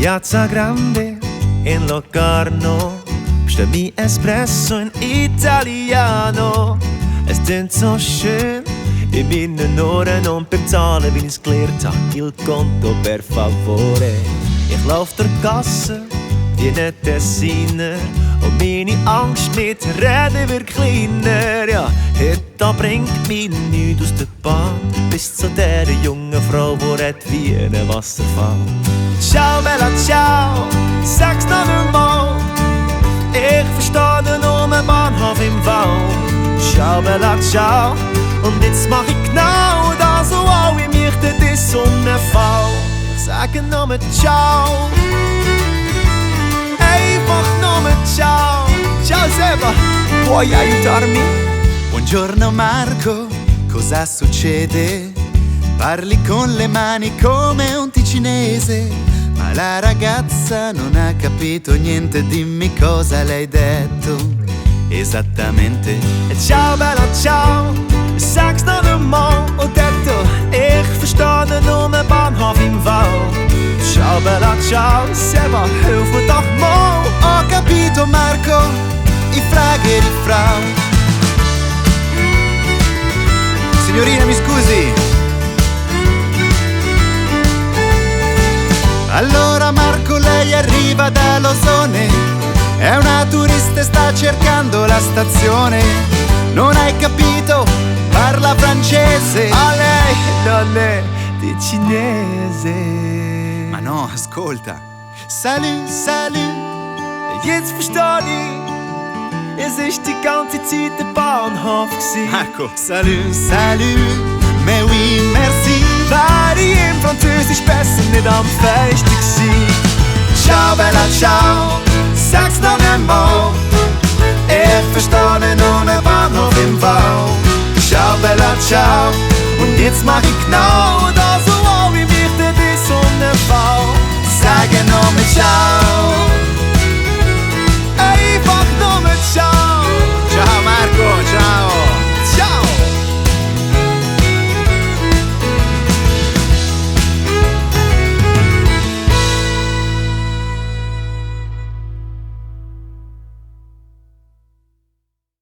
Piazza Grande in Locarno bestell mi espresso in italiano. Es klingt so schön in meinen Ohren und beim Zahlen, wie ich's gelernt hab, il conto per favore. Ich lauf der Gasse wie ein Tessiner und meine Angst mit Reden wird kleiner. Ja, heute bringt mich nichts aus der Bahn bis zu der jungen Frau, die redet wie ein Wasserfall. Ciao Bella, ciao, sag's noch einmal. Ich verstehe nur einen Bahnhof im Wald. Ciao Bella, ciao. Und jetzt mach ich genau das, so alle mich dort ist Sonnenfall. Ich sage nur ciao. Einfach nur ciao. Ciao Seba, puoi aiutarmi? Buongiorno Marco, cosa succede? Parli con le mani come un ticinese, ma la ragazza non ha capito niente, dimmi cosa le hai detto esattamente. Ciao Bella, ciao, sag's noch einmal. Und detto, ich verstehe nur einen Bahnhof im Wald. Ciao Bella, ciao, Seba, hilf mir doch mal. Ho capito Marco, ich frage die Frau. Signorina, mi scusi? Allora Marco, lei arriva da Losone, è una turista e sta cercando la stazione. Non hai capito? Parla francese. A lei non è di cinese. Ma no, ascolta. Salut, salut. Jetzt versteh ich, es ist die ganze Zeit der Bahnhof gsi. Marco, salut, salut. Mais oui, merci. Wäre ich im Französisch besser nicht am Fenster gsi. Ciao Bella, ciao, sag's noch einmal. Ich verstehe nur einen Bahnhof im Wald. Ciao Bella, ciao. Und jetzt mach ich genau das, so wie mich dort ist Sonnenfall. Sage nur mit ciao.